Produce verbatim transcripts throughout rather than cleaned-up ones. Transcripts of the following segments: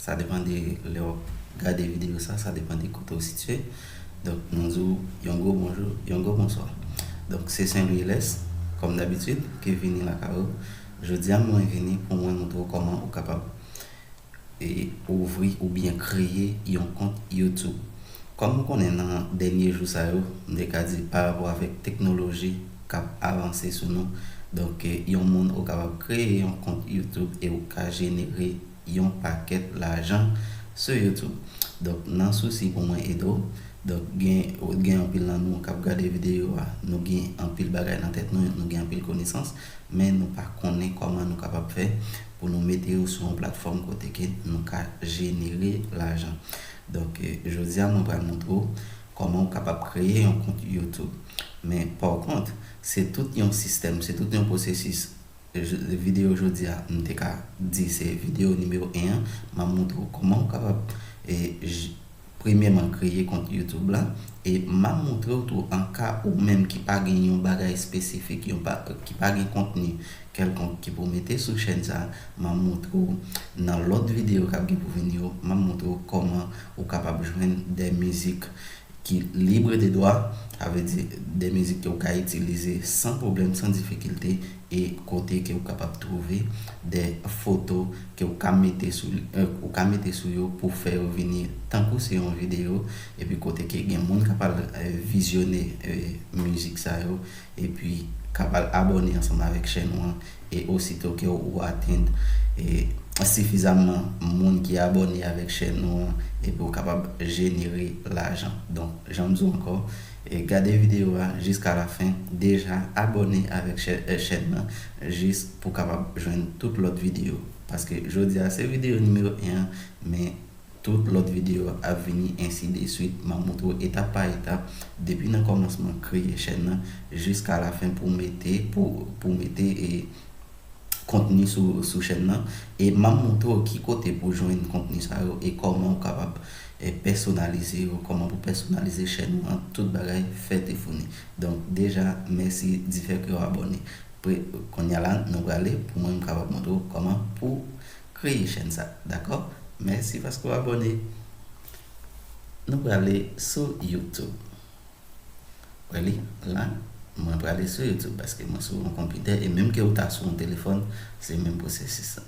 Sa depann de lè w ap gade videyo sa, sa depann de kote w sitiye. Donk, nou di w yon gwo bonjou, yon gwo bonswa. Donk, se Saint Louis L S, kòm dabitid, ke vini lakay ou. Jodi a, mwen vini pou mwen montre w kòman ou kapab e ouvri oubyen kreye yon kont YouTube. Kòm ou konnen nan dènye jou sa yo, m te ka di pa rapò avèk teknoloji k ap avanse sou nou, donk, e, yon moun ou kapab kreye yon kont YouTube e ou ka jenere yon pakèt lajan sou YouTube. Donk, nan sousi pou mwen ede w, donk, gen, gen anpil nan nou k ap gade videyo a, nou gen anpil bagay nan tèt nou, nou gen anpil konesans, men nou pa konnen kòman nou kapab fè pou nou mete yo sou yon platfòm kote ke nou ka jenere lajan. Donk, e, jodi a, mwen pral montre w kòman ou kapab kreye yon kont YouTube. Men, pa kont, se tout yon sistèm, se tout yon pwosesis. Je-, videyo jodi a, m te ka di se videyo nimewo en an, m ap montre w kòman ou kapab, e, j-, premyèman, kreye kont YouTube la, e m ap montre w tou an ka ou menm ki pa gen yon bagay espesifik, yon pa, ki pa gen kontni kèlkonk ki pou mete sou chèn sa, m ap montre w nan lòt videyo k ap gen pou vini yo, m ap montre w kòman ou kapab jwenn de mizik ki libre de dwa, sa vle di de mizik ke w ka itilize san pwoblèm, san difikilte, e kote ke w kapab twouve de foto ke w ka mete sou, e, ou ka mete sou yo pou fè yo vini tankou se yon videyo, epi kote ke gen moun k ap al, e, vizyone, e, mizik sa yo, epi k ap al abòne ansanm avèk chèn ou an, e osito ke ou atenn, e, sifizamman moun ki abòne avèk chèn ou an, epi ou kapab jenere lajan. Donk, jan m di w ankò, e, gade videyo a jiska lafen, deja abòne avèk chè-, e, chèn nan, jis pou kapab jwenn tout lòt videyo. Paske jodi a se videyo nimewo en an, men tout lòt videyo ap vini, ensi de swit. M ap montre w etap pa etap, depi nan kòmansman kreye chèn nan jiska lafen pou mete, pou, pou mete, e, kontni sou, sou chèn nan. E m ap montre w ki kote pou jwenn kontni sa yo e kòman ou kapab, e, pèsonalize yo, kòman pou pèsonalize chèn ou an, tout bagay fèt e founi. Donk, deja, mèsi di fè ke w abòne. Pre-, kounye a la, nou prale pou mwen m kapab montre w kòman pou kreye chèn sa. Dakò? Mèsi paske w abòne. Nou prale sou YouTube. Wè li la, mwen prale sou YouTube paske mwen sou yon konpitè e menm ke ou ta sou yon telefòn, se menm pwosesis la.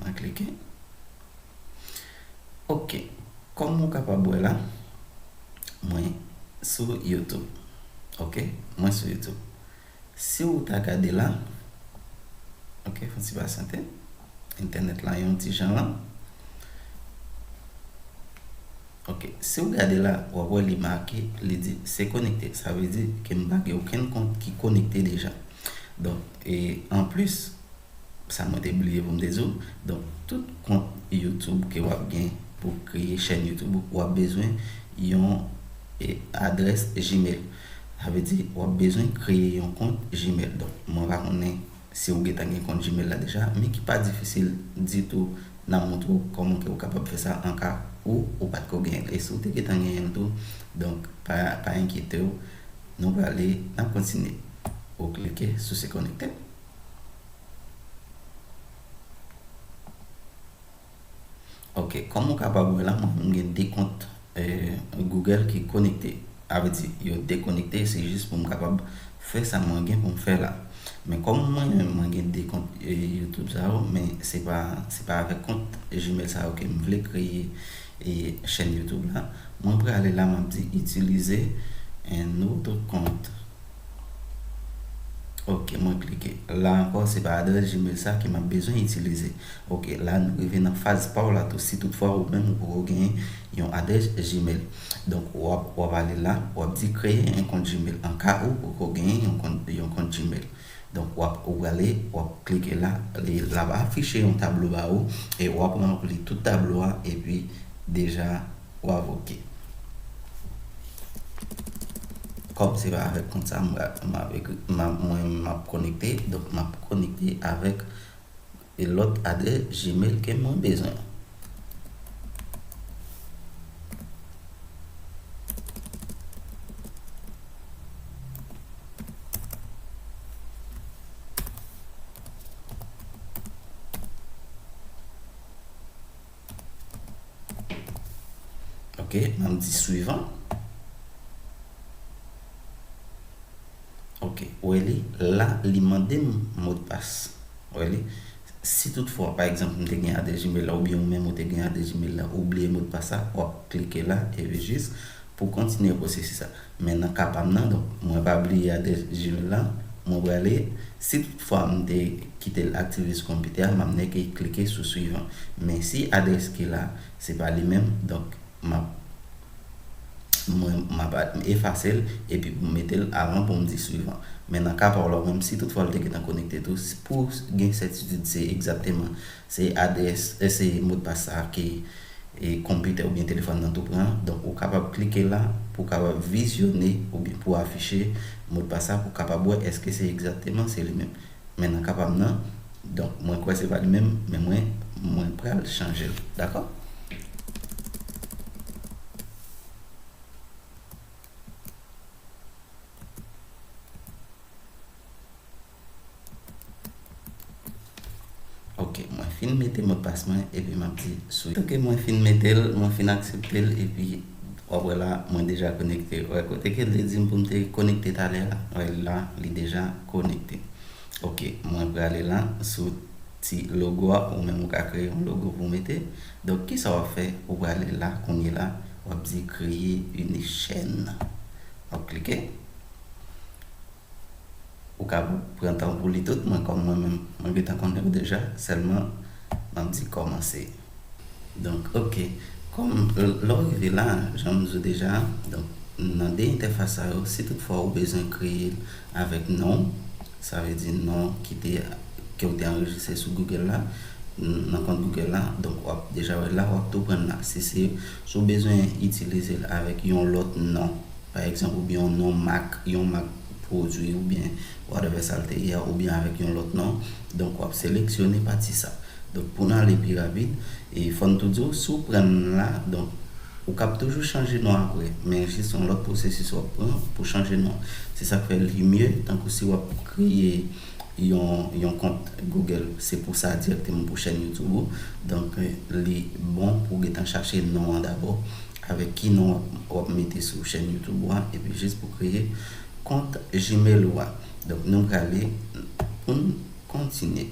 Mwen klike. Ok. Kòm ou kapab wè la, mwen sou YouTube. Ok? Mwen sou YouTube. Si ou ta gade la, ok, fon ti pasyante. Entènèt la yon ti jan lan. Ok, si ou gade la, w ap wè li make, li di se konekte. Sa vle di ke m pa gen okenn kont ki konekte deja. Donk, e anplis, sa mwen te bliye pou m te di w. Donk, tout kont YouTube ke w ap gen pou w kreye chèn YouTube ou, w ap bezwen yon, e, adrès Gmail. Sa vle di, w ap bezwen kreye yon kont Gmail. Donk, mwen pa konnen si ou gentan gen kont Gmail la deja, men ki pa difisil ditou, n ap montre w kòman ke ou kapab fè sa an ka ou, ou pa t ko genyen l. E si ou te gentan genyen l tou, donk, pa, pa enkyete w, nou prale, n ap kontinye. Ou klike sou se konekte. Ok, kòm ou kapab wè la, mwen menm gen de kont, eh, Google ki konekte. A vle di, yo dekonekte, se jis pou m kapab fè sa mwen gen pou m fè la. Men kòm mwen menm, mwen gen de kont, eh, YouTube sa yo, men se pa, se pa avèk kont Gmail sa yo ke m vle kreye, eh, chèn YouTube la. Mwen prale la, m ap di, itilize un autre compte. Ok, mwen klike. La ankò, se pa adrès Gmail sa ke m ap bezwen itilize. Ok, la nou rive nan faz pa w la tou. Si toutfwa ou menm ou poko genyen yon adrès Gmail. Donk, w ap, w ap ale la, w ap di kreye yon kont Gmail. An ka ou poko genyen yon kont, yon kont Gmail. Donk, w ap, ou prale, w ap klike la, li, l ap afiche yon tablo ba ou, e w ap ranpli tout tablo a, epi deja, w ap ok. Kòm se pa avèk kont sa, m, m ap ekri, m ap, mwen, m ap konekte, donk m ap konekte avèk e lòt adrès Gmail ke mwen bezwen. Ok, m ap di swivan. Ok, ou wè li la, li mande m modpas. Ou wè li? Si toutfwa, pa egzanp, m te gen adrès Gmail la, oubyen ou menm ou te gen adrès Gmail la, ou bliye modpas la, w ap klike la, epi jis pou kontinye pwosesis la. Men nan ka pa m nan, donk, mwen pa bliye adrès Gmail la, mwen prale, si toutfwa m te kite l aktive sou konpitè a, m ap nèk klike sou swivan. Men si adrès ki la, se pa li menm, donk, m ap, mwen, m ap efase l, epi pou m mete l avan pou m di swivan. Men nan ka pa w la, menm si toutfwa l te gentan konekte tou, si, pou gen sètitid se egzakteman, se adrès, e se modpas sa a ke, e, konpitè oubyen telefòn nan tou pran. Donk, ou kapab klike la pou w kapab vizyone oubyen pou afiche modpas sa pou w kapab wè èske se egzakteman se li menm. Men nan ka pa m nan, donk, mwen kwè se pa li menm, men mwen, mwen pral chanje l. Dakò? Ok, mwen fin mete modpas mwen epi m ap di swiv. Ok, mwen fin mete l, mwen fin aksepte l epi w ap wè la, mwen deja konekte. Wè, kote ke l te di m pou m te konekte talè a, wè la, li deja konekte. Ok, mwen prale la sou ti logo a, ou menm ou ka kreye yon logo pou w mete. Donk, kisa w ap fè? Ou prale la, kounye la, w ap di créer une chaîne. W ap klike. Ou ka pran tan pou li tout, mwen kòm mwen menm, mwen gentan konnen yo deja, sèlman m ap di kòmanse. Donk, ok, kòm lè w rive la, jan m di w deja, donk, nan de entèfas sa yo, si toutfwa ou bezwen kreye l avèk non w, sa vle di non ki te, ke w te anrejistre sou Google la, nan kont Google la, donk w ap deja wè la, w ap tou pran la. Si se, si w bezwen itilize l avèk yon lòt non, pa egzanp, oubyen yon non mak, yon mak pwodui, oubyen whatever sa l te ye a, oubyen avèk yon lòt non. Donk, w ap seleksyone pati sa. Donk, pou n ale pi rapid, e fò n tou di w, si w pran l la, donk, ou kab toujou chanje non apre, men jis yon lòt pwosesis w ap pran pou chanje non. Se sa k fè li mye, tankou si w ap kreye yon, yon kont Google, se pou sa dirèkteman pou chèn YouTube ou. Donk, li bon pou w gentan chache non an dabò, avèk ki non w ap, w ap mete sou chèn YouTube ou a, epi jis pou kreye kont Gmail ou a. Donk, nou prale pou n kontinye.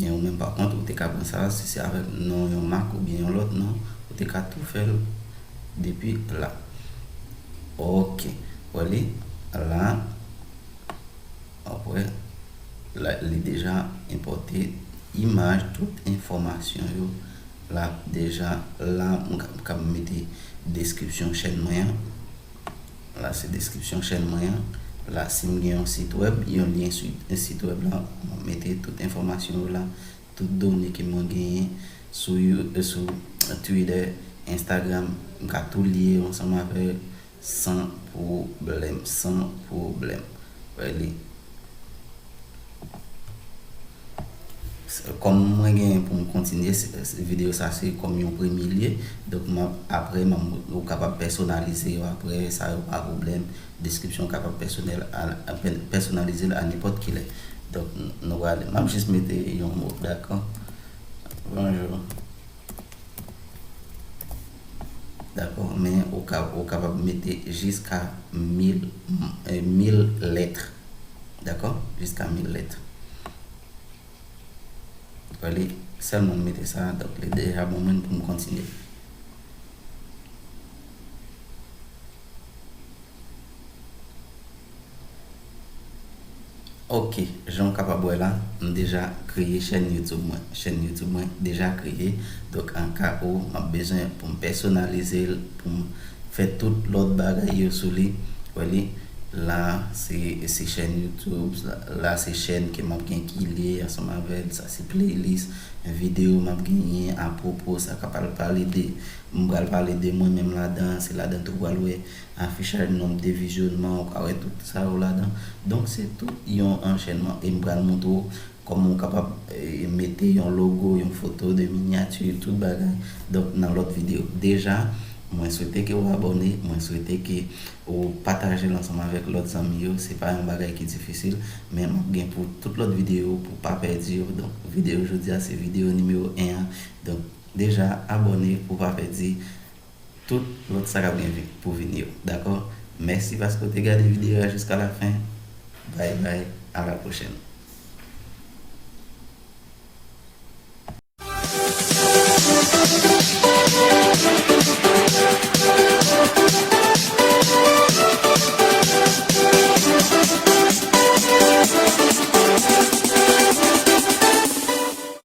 Men ou menm, pa kont, ou te ka pran sa, si se avèk non yon mak oubyen yon lòt non, ou te ka tou fè l depi la. Ok. Wè li la. Apre, la, li deja enpòte imaj, tout enfòmasyon yo la deja la. M ka, m ka mete deskripsyon chèn mwen an. La, se deskripsyon chèn mwen an. La, si m gen yon sit wèb, yon lyen sit, sit wèb la, m ap mete tout enfòmasyon yo la, tout done ke mwen genyen sou You-, sou Twitter, Instagram, m ka tou lye yo ansanm avè l san pwoblèm, san pwoblèm. Wè li. Kòm mwen genyen pou m kontinye, se, se, videyo sa se kòm yon premye lye. Donk, m ap, apre, m ap, ou kapab pèsonalize yo apre, sa yo pa pwoblèm. Deskripsyon kapab pèsonèl a, a, pè-, pèsonalize l a nenpòt ki lè. Donk, n-, nou prale. M ap jis mete yon mo, dakò? Bonjou. Dakò, men ou ka, ou kapab mete jiska mil, eh, mil lèt. Dakò? Jiska mil lèt. Wè li, sèlman m mete sa, donk, li deja bon mwen pou m kontinye. Ok, jan w kapab wè la, m deja kreye chèn YouTube mwen. Chèn YouTube mwen deja kreye. Donk, an ka ou, m ap bezwen pou m pèsonalize l, pou m fè tout lòt bagay yo sou li. Wè li, la, se, se chèn YouTube, la, la, se chèn ke m ap gen ki lye ansanm avè l. Sa, se playlist, videyo m ap genyen apwopo, sa k ap al pale de, m pral pale de mwen menm ladan, se ladan tou pral wè afichaj nonb de vizyonman, ou ka wè tout sa yo ladan. Donk, se tout yon anchènman. E m pral montre w kòman ou kapab, eh, mete yon logo, yon foto de minyati, tout bagay. Donk, nan lòt videyo. Deja, mwen swete ke ou abòne, mwen swete ke ou pataje l ansanm avèk lòt zanmi yo. Se pa yon bagay ki difisil, men m ap gen pou tout lòt videyo pou pa pèdi yo. Donk, videyo jodi a, se videyo nimewo en an. Donk, deja abòne pou w pa pèdi tout lòt sa k ap gen vi- pou vini yo, dakò? Mèsi paske w te gade videyo a jiska la fen. Bye bye, à la prochaine.